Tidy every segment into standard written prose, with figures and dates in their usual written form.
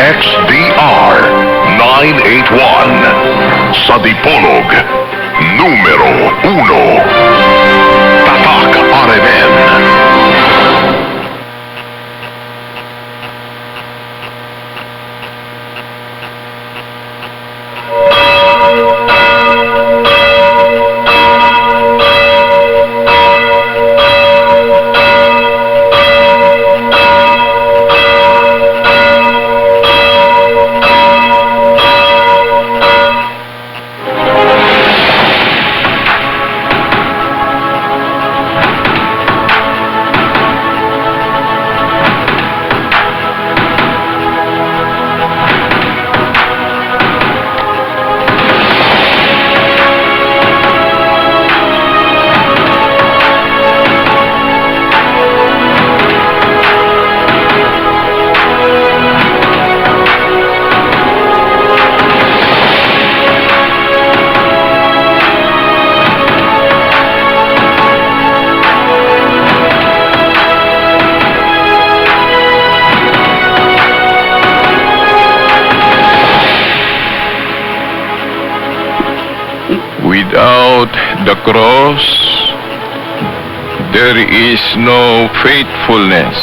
XDR 981. Sa Dipolog, numero 1. Tatak RMN. Without the cross, there is no faithfulness.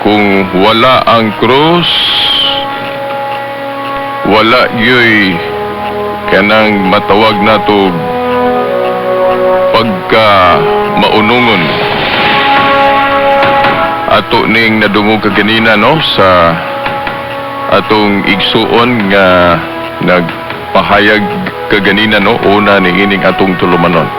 Kung wala ang krus, wala yo'y kanang matawag nato pagka maunungon. Ato ning nadungog kaganina, no, sa atong igsuon nga nagpahayag kaganina, no, una ni ining atong tulumanon.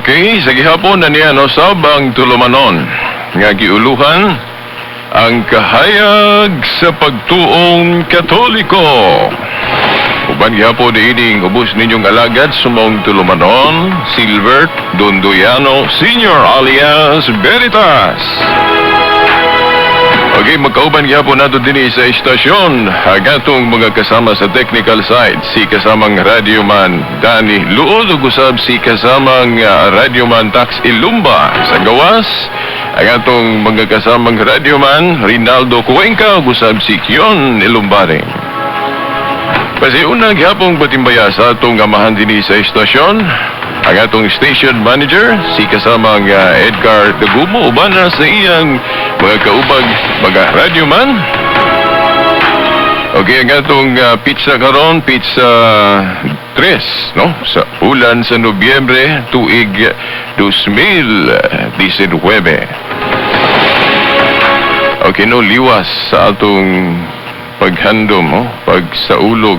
Okay, sa gihapon na niya, no, sabang tulumanon nga giuluhan ang kahayag sa pagtuong Katoliko. Uban gihapon ni ining ubos ninyong alagad sumong tulumanon, Silbert Dondoyano Senior alias Veritas. Okay, magkauban gihapon nato dinhi sa istasyon ang atong mga kasama sa technical side, si kasamang radyoman Danny Luod ug usab si kasamang radyoman Tax Ilumba. Sa gawas, ang atong mga kasamang radyoman Rinaldo Cuenca ug usab si Kion Ilumbare. Pasiuna gihapong batimbaya sa atong amahan dinhi sa istasyon, ang atong station manager, si kasamang Edgar Dagumo, uban na sa iyang mga kaubag, mga radyoman. Okay, ang atong pizza karon, pizza 3, no? Sa ulan sa Nobyembre, tuig 2019. Okay, no, liwas sa atong paghandom, no? Pagsaulog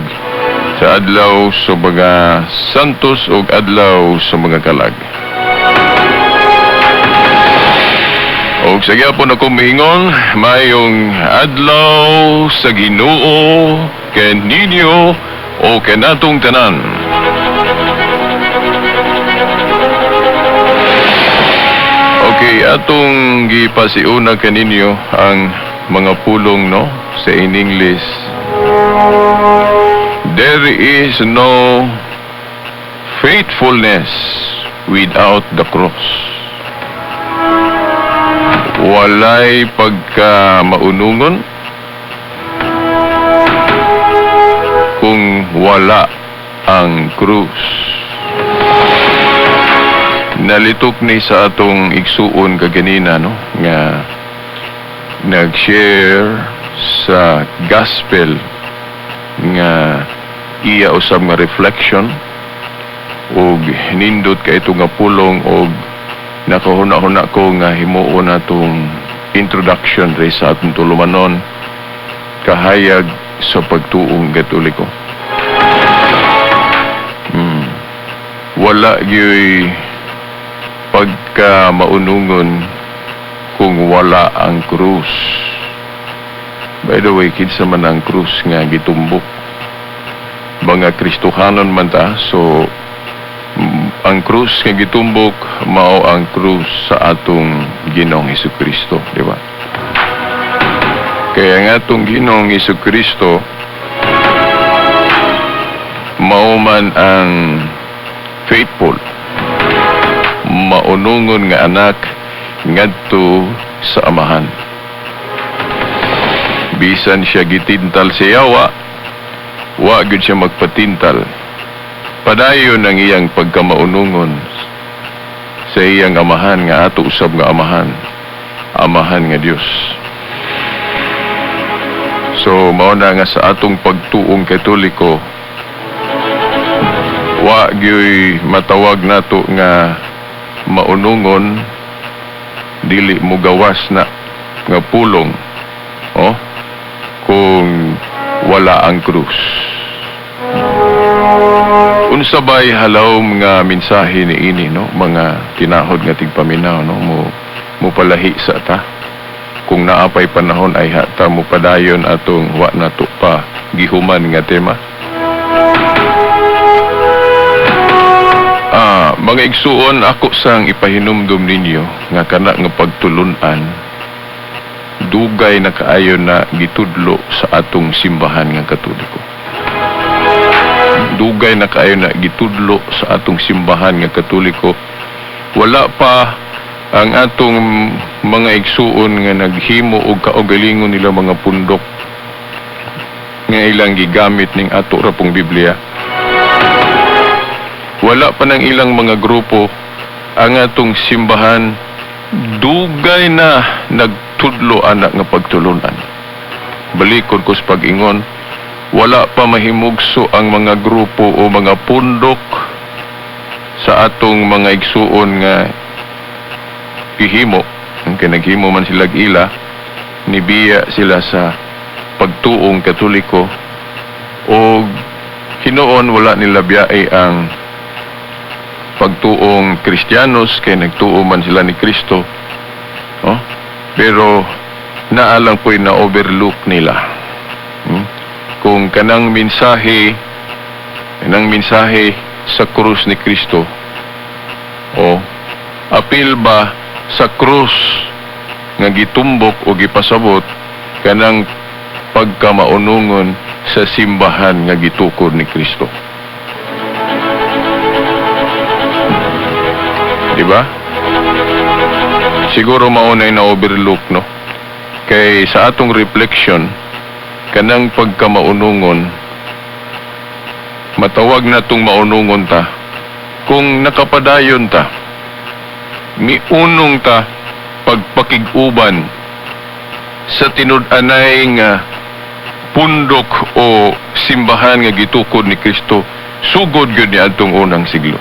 sa adlaw sa mga santos ug adlaw sa mga kalag. Og sa gyapon ako miingon, mayong adlaw sa Ginoo kaninyo o kanatong tanan. Okay, atong gipasiuna kaninyo ang mga pulong, no, sa in English. There is no faithfulness without the cross. Walay pagka maunungon kung wala ang krus. Nalitok ni sa atong igsuon kaganina, no, nga nag-share sa gospel nga iya usab nga reflection og nindot kay ito nga pulong og nakahuna-huna ko nga himuon natong introduction rin sa atong tulumanon kahayag sa pagtuong Katoliko. Wala gyoy pagka maunungon kung wala ang krus. By the way, kinsa man ang krus nga gitumbok? Mga Kristohanon man ta, so ang krus nga gitumbok mao ang krus sa atong Ginoong Hesukristo, di ba? Kaya nga atong Ginoong Hesukristo mao man ang Faithful, maunungon nga anak ngadto sa Amahan. Bisan siya gitintal sa yawa, wa gyud siya magpatintal. Padayon ang iyang pagkamaunungon sa iyang Amahan nga ato usab nga Amahan, Amahan nga Dios. So mao na nga sa atong pagtuong Katoliko, wa gyoy matawag nato nga maunungon, dili mo gawas na nga pulong, oh, kung wala ang krus. Unsa bay halawom nga mensahe ni ini, no, mga tinahod nga tigpaminaw, no? Mo palahi sa ta kung naapay panahon ay hata mo padayon atong wa nato pa gihuman nga tema. Mga igsuon, ako sang ipahinumdum ninyo nga kana nga pagtulun-an dugay na kaayo na gitudlo sa atong simbahan nga Katoliko. Dugay na kaayo na gitudlo sa atong simbahan nga Katoliko. Wala pa ang atong mga igsuon nga naghimo og kaugalingon nila mga pundok nga ilang gigamit ning ato ra pong Biblia. Wala pa ng ilang mga grupo, ang atong simbahan dugay na nagtudlo anak nga pagtulunan. Balikod ko sa pag-ingon, wala pa mahimugso ang mga grupo o mga pundok sa atong mga igsuon nga gihimo. Ang kinaghimo man sila ila, nibiya sila sa pagtuong Katoliko o hinuon wala nila biyae ang pagtuong Kristiyanos kay nagtuo man sila ni Kristo. Oh? Pero naalang po'y na-overlook nila. Kung kanang mensahe sa krus ni Kristo, o apil ba sa krus nga gitumbok o gipasabot kanang pagkamaunungon sa simbahan nga gitukod ni Kristo? Diba? Siguro maunay na overlook, no? Kay sa atong reflection, kanang pagkamaunungon, matawag na tong maunungon ta kung nakapadayon ta, miunong ta pagpakig-uban sa tinud-anay nga pundok o simbahan nga gitukod ni Kristo sugod gyud ni adtong unang siglo.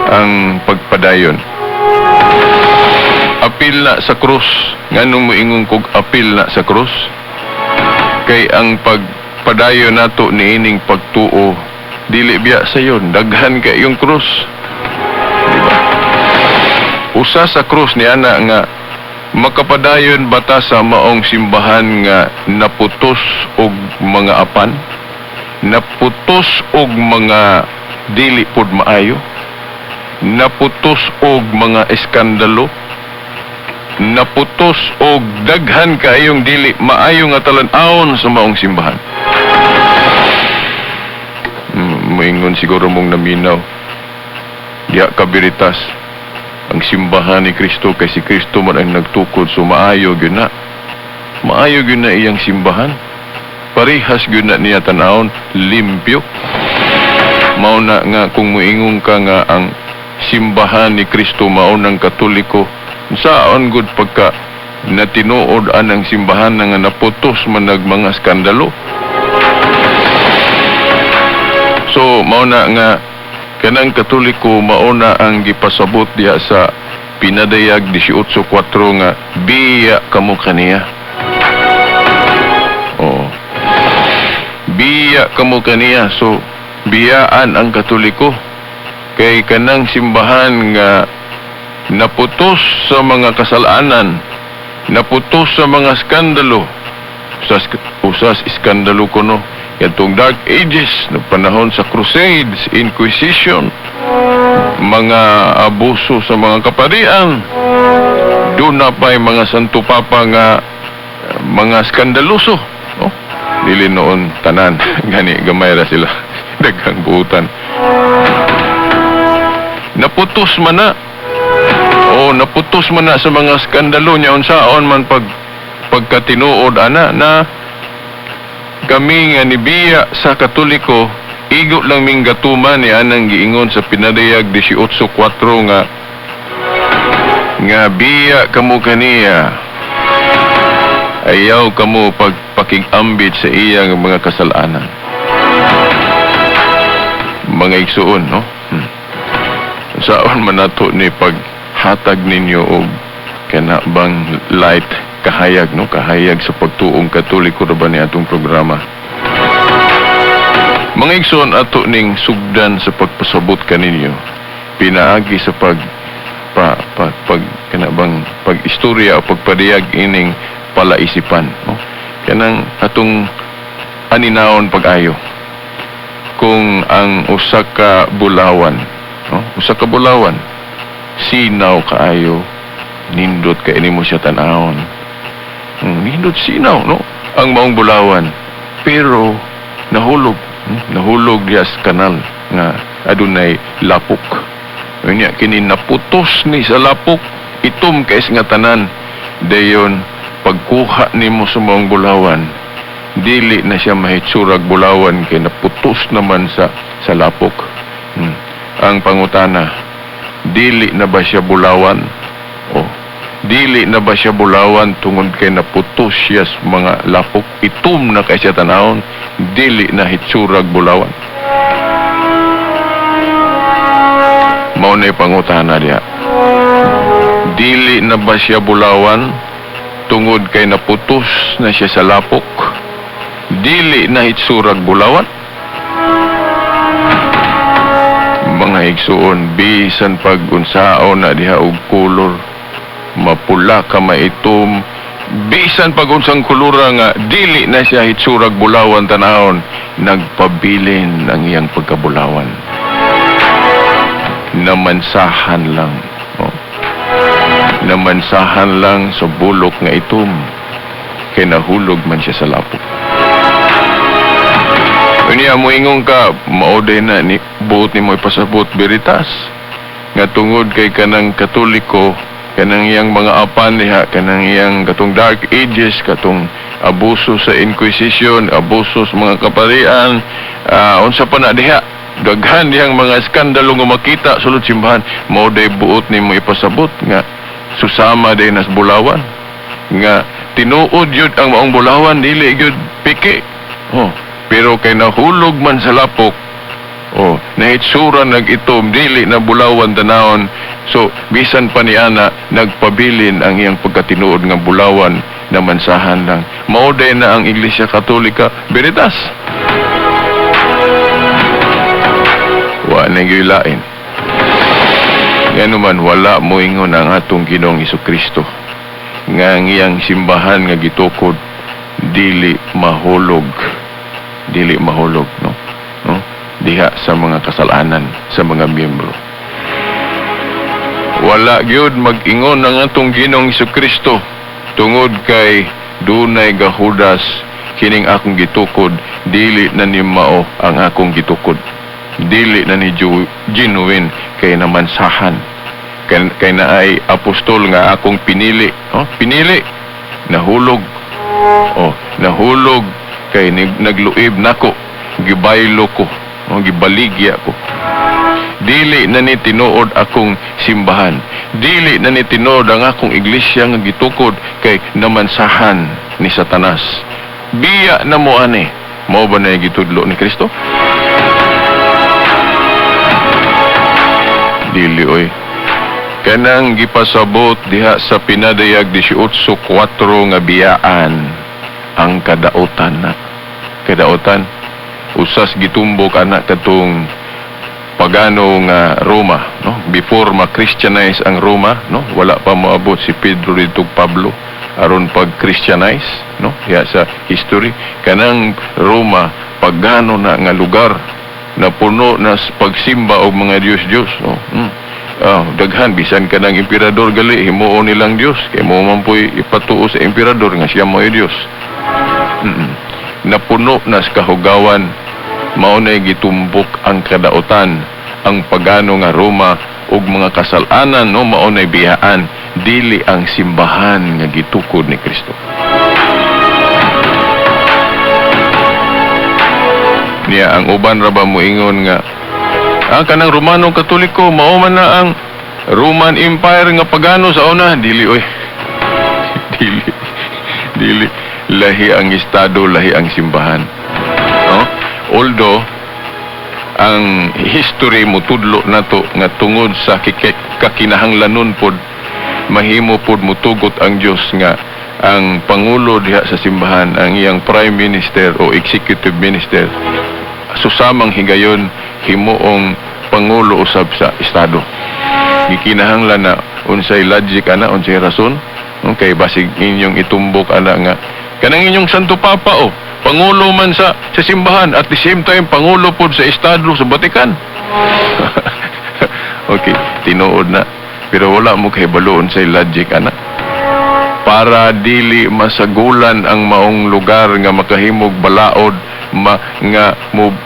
Ang pagpadayon, apil na sa krus. Nganong moingon kog apil na sa krus? Kay ang pagpadayon nato niining pagtuo dili biya sayon, daghan kay yung krus, di ba? Usa sa krus ni ana nga makapadayon bata sa maong simbahan nga naputos og mga apan, naputos og mga dili pod maayo, naputos og mga eskandalo, naputos og daghan kaayong dili maayo nga talan-awon sa maong simbahan. Moingon siguro mong naminaw, diha ka biritas ang simbahan ni Kristo kay si Kristo man ang nagtukod, so maayo gyud na. Maayo gyud na iyang simbahan. Parehas gyud na niya tan-awon, limpyo. Mao na nga kung moingon ka nga ang simbahan ni Kristo mao ng Katoliko, saan gud pagka natinuod anang simbahan na nga naputos man nag mga skandalo? So mao na nga kanang Katoliko mao na ang gipasabot diha sa Pinadayag 18.4 nga biya kamo kaniya. Oo. Biya kamo kaniya. So biyaan ang Katoliko kay kanang simbahan nga naputos sa mga kasalanan, naputos sa mga skandalo. Usas iskandalo kuno yatong Dark Ages na panahon sa Crusades, Inquisition, mga abuso sa mga kaparian, doon na pa'y mga Santo Papa nga mga skandaloso, no? Dili noon tanan gani, gamay ra sila, daghang buutan. Naputos man na. Oh, naputos man na sa mga skandalo niya, unsaon man pag pagkatinuod ana na kami nga nibiya sa Katoliko, igo lang ming gatuman ni anang giingon sa Pinadayag 18.4 nga nga biya kamo kaniya, ayaw kamo pagpakigambit sa iya nga mga kasalanan. Mga igsuon, no? Saon man nato ni paghatag ninyo og kana bang light kahayag, no, kahayag sa pagtuong Katoliko ra ba ni atong programa? Mga igsoon, ato ning sugdan sa pagpasabot kaninyo pinaagi sa pag pa, pa, pag kana bang pag-istorya o pagpadayag ining palaisipan, no, kanang atong aninawon pag-ayo kung ang usa ka bulawan, no, usa ka bulawan, sinaw kaayo, nindot kay nimo siya tan-awon. Nindot sinaw, no, ang maong bulawan, pero nahulog, nahulog diha sa kanal nga adunay lapok. Unya kini naputos ni sa lapok, itom kay nga tanan. Dayon pagkuha nimo sa maong bulawan, dili na siya mahitsurag bulawan kay naputos naman sa lapok. Ang pangutana, dili na ba siya bulawan? Oh, dili na ba siya bulawan tungod kay naputos siya sa mga lapok, itom na kay siya tanawon, dili na hitsurag bulawan? Mao na pangutana diha. Dili na ba siya bulawan tungod kay naputos na siya sa lapok? Dili na hitsurag bulawan? Mga igsuon, bisan pag unsaon na diha og kolor, mapula ka, maitom, bisan pag unsang kolora nga dili na siya hitsurag bulawan tanawon, nagpabilin ang iyang pagkabulawan. Namansahan lang, oh. Namansahan lang sa bulok nga itom kay nahulog man siya sa lapok. Unya moingon ka, mao day na ni buot nimo ipasabot, Veritas, nga tungod kay kanang Katoliko, kanang iyang mga apan diha, kanang iyang katong Dark Ages, katong abuso sa Inquisition, abuso sa mga kaparian, unsa pa na diha, daghan dihang mga skandalo nga makita sulod simbahan, mao day buot nimo ipasabot nga susama day nas bulawan, nga tinuod yun ang maong bulawan, dili gyud piki. Oh, pero kay nahulog man sa lapok, oh, nahitsura nag-itom, dili na bulawan tanawon. So bisan pa ni ana, nagpabilin ang iyang pagkatinuod nga bulawan, na mansahan lang. Mao day na ang Iglesia Katolika, Veritas. Wa na gyud lain. Nganuman wala moingon ang atong Ginoong Hesukristo nga ang iyang simbahan nga gitukod dili mahulog, dili mahulog, no, no, diha sa mga kasalanan sa mga miyembro. Wala gyud mag-ingon ang atong Ginoong Hesukristo tungod kay dunay gahudas, kining akong gitukod dili na ni mao ang akong gitukod, dili na ni genuine kay namansahan, kay naay apostol nga akong pinili, oh, pinili, nahulog, oh, nahulog kay nagluib nako, gibaylo ko, oh, gibaligya ko. Dili na ni tinuod akong simbahan, dili na ni tinuod ang akong iglesia nga gitukod kay namansahan ni Satanas. Biya na mo ani. Mao ba na gitudlo ni Kristo? Dili oy. Kanang gipasabot diha sa Pinadayag 18.4 nga biyaan ang kadautan na. Kadautan usas gitumbok anak katong pagano nga Roma, no, before ma-Christianize ang Roma, no, wala pa moabot si Pedro didto Pablo aron pag-Christianize, no, diha sa history kanang Roma pagano na nga lugar na puno na sa pagsimba og mga Dios-Dios, no. Daghan bisan kanang emperador gali himuon nilang Dios kay mo man poy ipatuo sa emperador nga siya mo'y Dios. Napuno na sa kahugawan, mao nay gitumbok ang kadautan, ang pagano nga Roma ug mga kasalanan, no, mao nay biyaan, dili ang simbahan nga gitukod ni Kristo. Niya ang uban ra ba moingon nga ang kanang Romano Katoliko mao man na ang Roman Empire nga pagano sa una? Dili oy. Dili. Dili. Lahi ang estado, lahi ang simbahan. No? Although ang history motudlo nato nga tungod sa kakinahanglanon pod, mahimo pod mutugot ang Dios nga ang pangulo diha sa simbahan, ang iyang prime minister o executive minister, susamang higayon himuong pangulo usab sa estado. Gikinahanglan na unsay logic ana, unsay rason? Okay, basig inyong itumbok ana nga kanang inyong Santo Papa, oh, pangulo man sa simbahan, at the same time pangulo pod sa estado sa Vatican. Okay, tinuod na. Pero wala mo kahibalo unsay logic ana. Para dili masagulan ang maong lugar nga makahimog balaod nga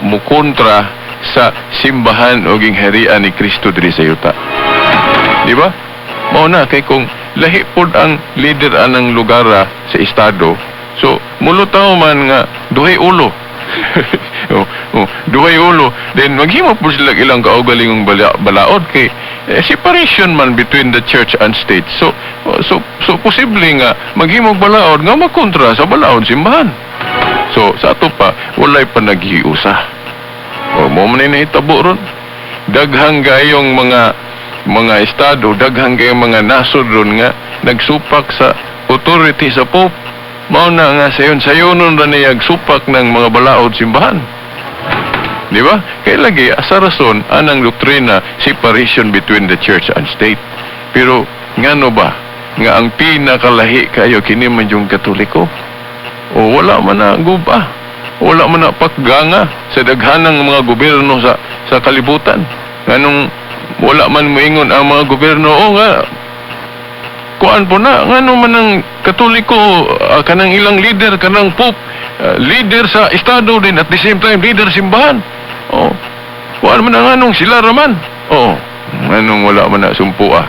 mukontra sa simbahan o gingharian ni Kristo diri sa yuta. Di ba? Mao na kay kung lahi pod ang leader anang lugar sa estado, so mulutaw man nga duhay ulo. Oh, duhay ulo. Then maghimo pod sila ilang kaugalingong balaod kay separation man between the church and state. So posible nga maghimog balaod nga makontra sa balaod simbahan. So sa ato pa walay pa naghiusa. O mo man ni nahitabo ron. Daghang gayong mga estado, daghang gayong mga nasod ron nga nagsupak sa authority sa Pope. Mao na nga sayon-sayonon ra niya supak ng mga balaod simbahan. Di ba? Kay lagi sa rason anang doktrina separation between the church and state. Pero ngano ba nga ang pinakalahi kayo kini man yung Katoliko? O wala man na guba. Wala man na pakganga sa daghanang mga gobyerno sa kalibutan. Nganong wala man moingon ang mga gobyerno, o nga kuan po na, ngano man ang Katoliko, kanang ilang leader, kanang Pope, leader sa estado din, at the same time leader simbahan. Oh, kuan man ang anong sila raman. Oh, nganong wala man na sumpua.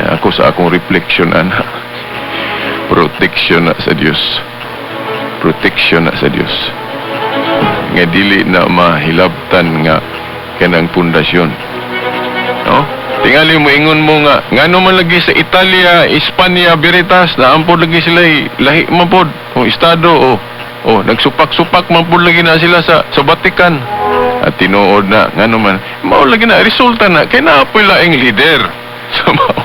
Ya, ako sa akong reflection ana, protection na sa Dios. Protection na sa Dios. Nga dili na mahilabtan nga kanang pundasyon. No? Tingali mo ingon mo nga ngano man lagi sa Italia, Espanya, Veritas na ampod lagi sila lahi man pod o estado o nagsupak-supak man pod lagi na sila sa Vatican. At tinuod na ngano man mao lagi na resulta na kay naapoy laing leader. So mao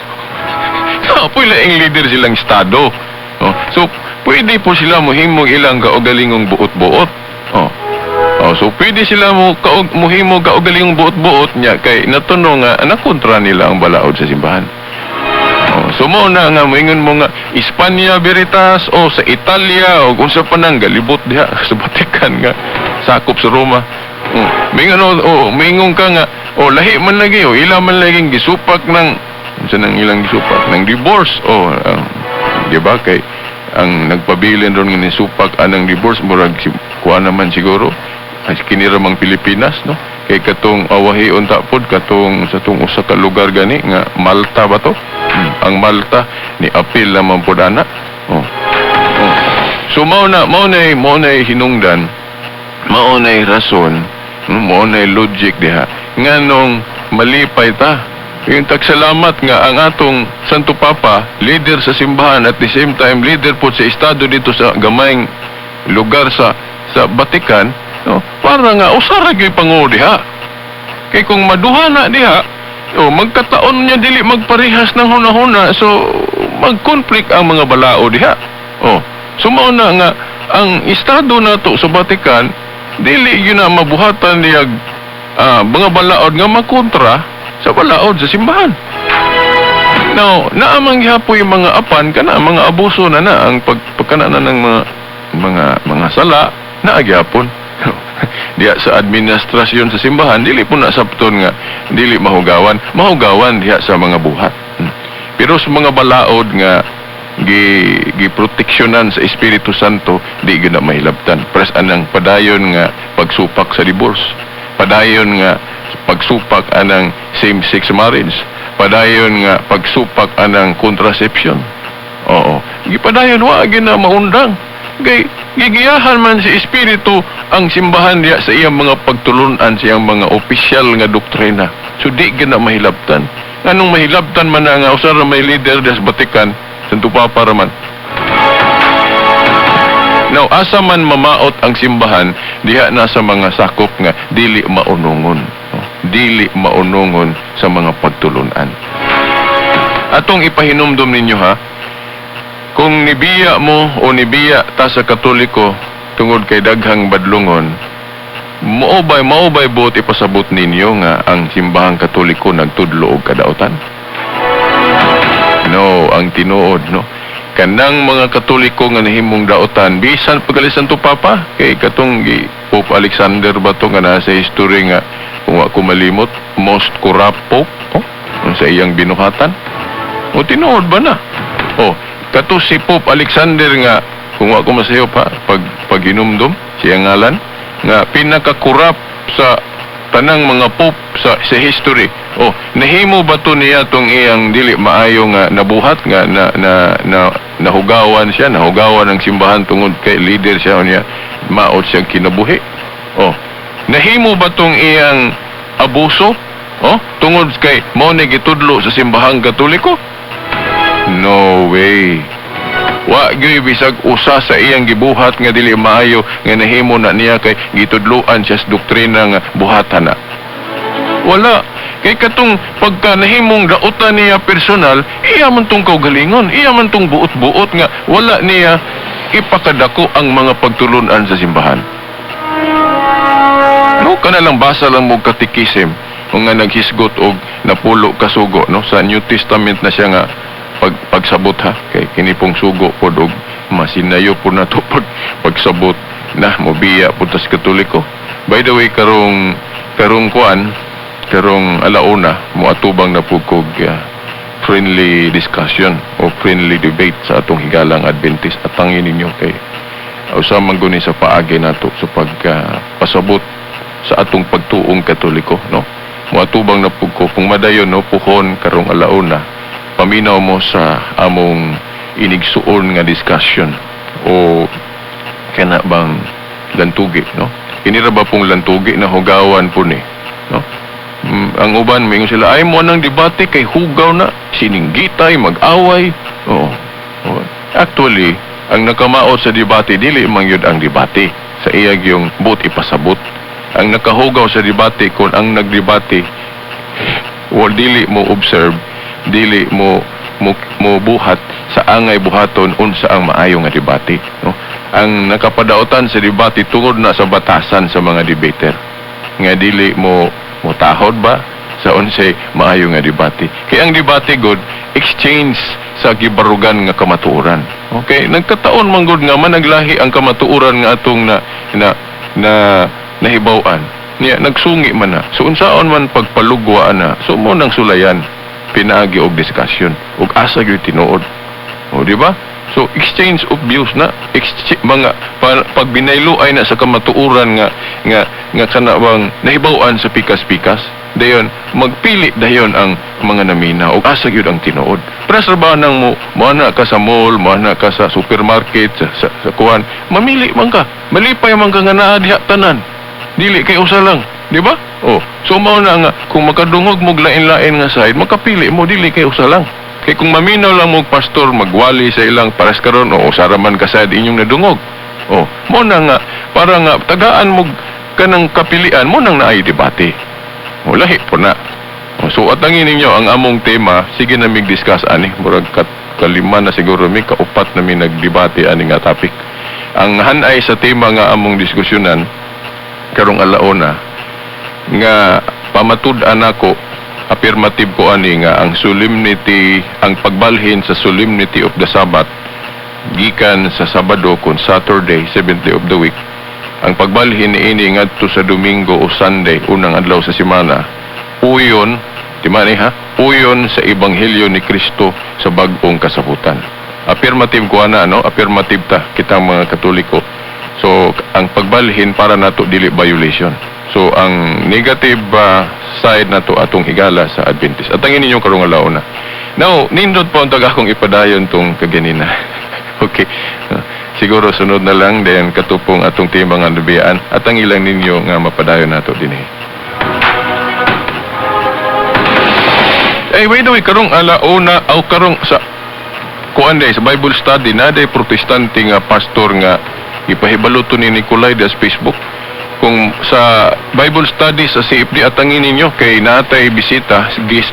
naapoy laing leader silang estado. Oh, so pwede po sila mohimog ilang kaugalingong buot-buot. Oh. Oh, so pwede sila mo muhimo kaugalingong buot-buot niya kay natuno nga nakontra nila ang balaod sa simbahan. Oh, so mo na nga moingon mo nga Espanya Veritas o sa Italia o unsa pa nang galibot diha sa Vatican nga sakop sa Roma. Oh, moingon o moingon ka nga o lahi man lagi o ila man lagi gisupak ng unsa nang ilang gisupak ng divorce o di ba kay ang nagpabilin ron nga nisupak anang divorce murag kuan naman siguro as kini ra mang Pilipinas, no, kay katong awahi unta pod katong sa tong usa ka lugar gani nga Malta ba to? Ang Malta ni apil naman pod ana. Oh. Oh. So mao na hinungdan, mao na rason, no, mao na logic diha nganong malipay ta. Yung tagsalamat nga ang atong Santo Papa, leader sa simbahan at the same time leader po sa estado dito sa gamayng lugar sa Vatican, no, para nga usara gyud pangulo diha. Kay kung maduha na diha, oh, magkataon niya dili magparehas ng hunahuna, so mag-conflict ang mga balao diha. Oh, so mao na nga ang estado nato sa Vatican dili gyud na mabuhatan niya mga balaod nga makontra sa balaod sa simbahan. Now, naamang gihapoy yung mga apan kana mga abuso na na ang pagkana na ng mga sala naa gihapon. Diha sa administrasyon sa simbahan dili po na sabton nga dili mahugawan, mahugawan diha sa mga buhat. Pero sa mga balaod nga gi giproteksyonan sa Espiritu Santo, di gyud na mahilabtan. Pres anang padayon nga pagsupak sa divorce, padayon nga pagsupak anang same-sex marriage, padayon nga pagsupak anang contraception. Oo, gipadayon, wa gyud na maundang kay gigiyahan man si Espiritu ang simbahan diya sa iyang mga pagtulunan, sa iyang mga opisyal nga doktrina. So di gyud na mahilabtan. Nganong mahilabtan man na nga usa ra may leader des Vatican, Santo Papa raman? Now, asa man mamaot ang simbahan, diha na sa mga sakop nga dili maunungon, no? Dili maunungon sa mga pagtulunan. Atong ipahinumdom ninyo ha, kung nibiya mo o nibiya ta sa Katoliko tungod kay daghang badlungon, mao bay buot ipasabot ninyo nga ang simbahang Katoliko nagtudlo og kadautan? No, ang tinuod, no? Kanang mga Katoliko nga nahimong daotan, bisan pagali Santo Papa, kay katong Pope Alexander ba to nga nasa history nga, kung wa ko malimot, most corrupt pope, oh, sa iyang binuhatan. O tinuod ba na? Oh, kato si Pope Alexander nga, kung wa ko masayop ha, pag hinumdum, siya ngalan, nga pinaka-corrupt sa tanang mga pope sa history. Oh, nahimo ba to niya tong iyang dili maayo nga nabuhat nga na na, na nahugawan siya, nahugawan ang simbahan tungod kay leader siya niya, maot siyang kinabuhi? Oh, nahimo ba tong iyang abuso? Oh, tungod kay mao ni gitudlo sa simbahang Katoliko? No way. Wa gyud bisag usa sa iyang gibuhat nga dili maayo nga nahimo na niya kay gitudloan siya sa doktrina nga buhatan na. Wala. Kay katong pagka nahimong dautan niya personal, iya man tong kaugalingon, iya man tong buot-buot nga wala niya ipakadako ang mga pagtulunan sa simbahan. No, kana lang, basa lang mo katekisim nga naghisgot og napulo ka sugo, no, sa New Testament na siya nga pagsabot ha, kay kini pong sugo pod og masinayo po nato pag pagsabot na mobiya pud tas Katoliko. By the way, karong kuan, karong alauna, moatubang na pud kog friendly discussion o friendly debate sa atong higalang Adventist. Atangin ninyo kay usa man guni sa paagi nato sa pagpasabot sa atong pagtuong Katoliko, no? Moatubang na pud ko. Kung madayon, no, puhon karong alauna, paminaw mo sa among inigsuon nga discussion o kana bang lantugi, no? Kini ra ba pong lantugi na hugawan po ni, no? Ang uban mingon sila ay mo nang debate kay hugaw na sininggitay, mag-away. Oo. Oo. Actually, ang nakamaot sa debate dili man gyud ang debate sa iyag yung buot ipasabot. Ang nakahugaw sa debate kung ang nagdebate o dili mo observe, dili mo buhat sa angay buhaton unsa ang maayo nga debate, no? Ang nakapadautan sa debate tungod na sa batasan sa mga debater nga dili mo mutahod ba sa unsay maayo nga debate. Kay ang debate god, exchange sa gibarugan nga kamatuoran. Okay, nagkataon man gud nga managlahi ang kamatuoran nga atong na na na nahibaw-an. Niya nagsungi man na. So unsaon man pagpalugwa na? So mo nang sulayan pinaagi og discussion ug asa gyud tinuod. O di ba? So exchange of views na mga pag binaylo ay na sa kamatuoran nga kana bang nahibaw-an sa pikas-pikas. Dayon magpili dayon ang mga namina ug asa gyud ang tinuod. Pres ra ba nang mo moana ka sa mall, moana ka sa supermarket, sa kuan, mamili man ka. Malipay man ka nga naa diha tanan. Dili kay usa lang, di ba? Oh, so mao na nga kung makadungog mo lain-lain nga side, makapili mo, dili kay usa lang. Kay kung maminaw lang mo pastor magwali sa ilang pares karon o usa ra man ka side inyong nadungog. Oh, mo na nga para nga tagaan mo kanang kapilian mo nang naay debate. O lahi po na. O, so atangin ninyo ang among tema, sige na mig discuss ani, murag kalima na siguro mi, kaupat na mi nagdebate ani nga topic. Ang hanay sa tema nga among diskusyonan karong alauna nga pamatud-an nako, affirmative ko ani nga ang solemnity, ang pagbalhin sa solemnity of the Sabbath gikan sa Sabado kon Saturday, seventh day of the week, ang pagbalhin niini ngadto sa Domingo o Sunday, unang adlaw sa semana, uyon, di man ha, uyon sa ebanghelyo ni Kristo sa bag-ong kasabutan. Affirmative ko na, no? Affirmative ta kitang mga Katoliko. So ang pagbalhin para nato dili violation. So ang negative side nato atong higala sa Adventist. At ang ninyo karong alauna. Now, nindot po ang taga akong ipadayon tong kaganina. Okay. Siguro sunod na lang then katupong atong tema nga nabiyaan at ang ilang ninyo nga mapadayon nato dinhi. Eh, by the way, karong alauna aw karong sa kuan day sa Bible study na day Protestante nga pastor nga ipahibalo to ni Nicolay sa Facebook kung sa Bible study sa CFD, atangin ninyo kay natay bisita,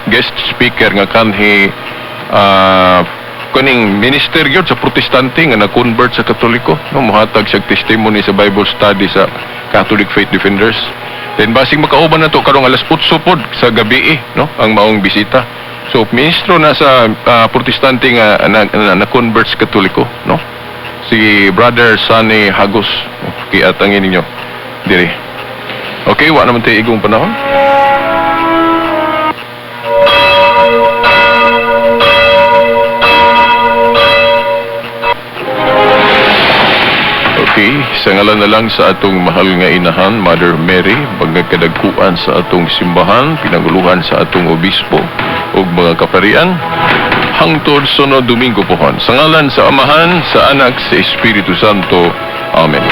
guest speaker nga kanhi kuning minister gyud sa Protestante nga na-convert sa Katoliko, no? Mohatag siya testimony sa Bible study sa Catholic Faith Defenders. Then basig makauban na to karong alas 8 pod sa gabi eh, no, ang maong bisita. So ministro na sa Protestante nga na-convert sa Katoliko, no, si Brother Sunny Hagos. Okay, atangin ninyo diri. Okay, wa naman tayo igong panahon. Okay, sa ngalan na lang sa atong mahal nga inahan, Mother Mary, pagkadagkuan sa atong simbahan, pinanguluhan sa atong obispo ug mga kaparian, hangtod sunod Domingo pohon. Sa ngalan sa Amahan, sa Anak, sa Espiritu Santo. Amen.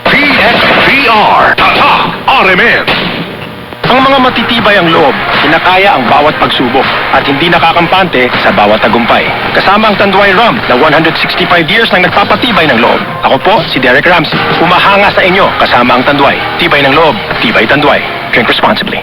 PSPR Tatak RMN. Ang mga matitibay ang loob, kinakaya ang bawat pagsubok at hindi nakakampante sa bawat tagumpay. Kasama ang Tanduay Rum na 165 years nang nagpapatibay ng loob. Ako po si Derek Ramsey. Umahanga sa inyo kasama ang Tanduay. Tibay ng loob, tibay Tanduay. Drink responsibly.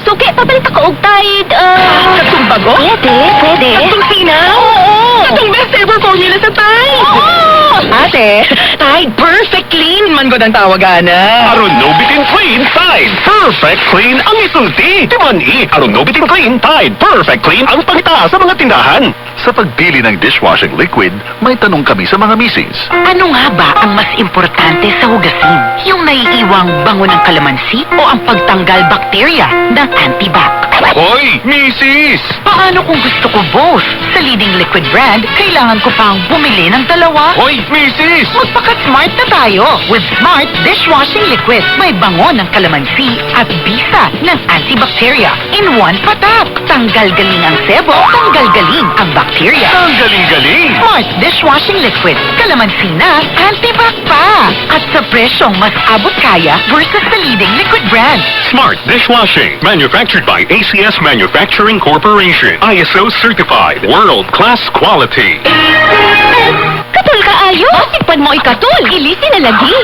Suki, papalit ako og Tide. Katong bago? Pwede, pwede. Katong sinaw? Oo. Katong best ever formula sa Tide? Oo. Ate, Tide Perfect Clean man gud ang tawagana. Aron no bitin clean, Tide. Perfect clean ang isulti. Timan-i, aron no bitin clean, Tide. Perfect clean ang pangita sa mga tindahan. Sa pagpili ng dishwashing liquid, may tanong kami sa mga misis. Ano nga ba ang mas importante sa hugasin? Yung naiiwang bango ng kalamansi o ang pagtanggal bakterya ng antibac? Hoy, misis! Paano kung gusto ko both? Sa leading liquid brand, kailangan ko pang bumili ng dalawa? Hoy, misis! Magpaka-smart na tayo with Smart Dishwashing Liquid. May bango ng kalamansi at bisa ng antibacteria in one patak. Tanggal galing ang sebo, tanggal galing ang bakterya. Ang galing-galing! Smart Dishwashing Liquid. Kalamansi na, antibac pa. At sa presyong mas abot kaya versus the leading liquid brand. Smart Dishwashing. Manufactured by ACS Manufacturing Corporation. ISO certified. World-class quality. Katul kaayo. Basig pad mo ikatul. Ilisi na lagi.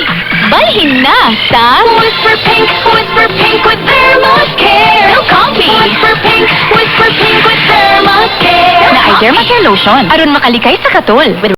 Balhin na sa Whisper Pink, Whisper Pink with Thermocare. No coffee. Whisper Pink, Whisper Pink with Thermocare. Na ay Dermacare Lotion. Aron makalikay sa katul. With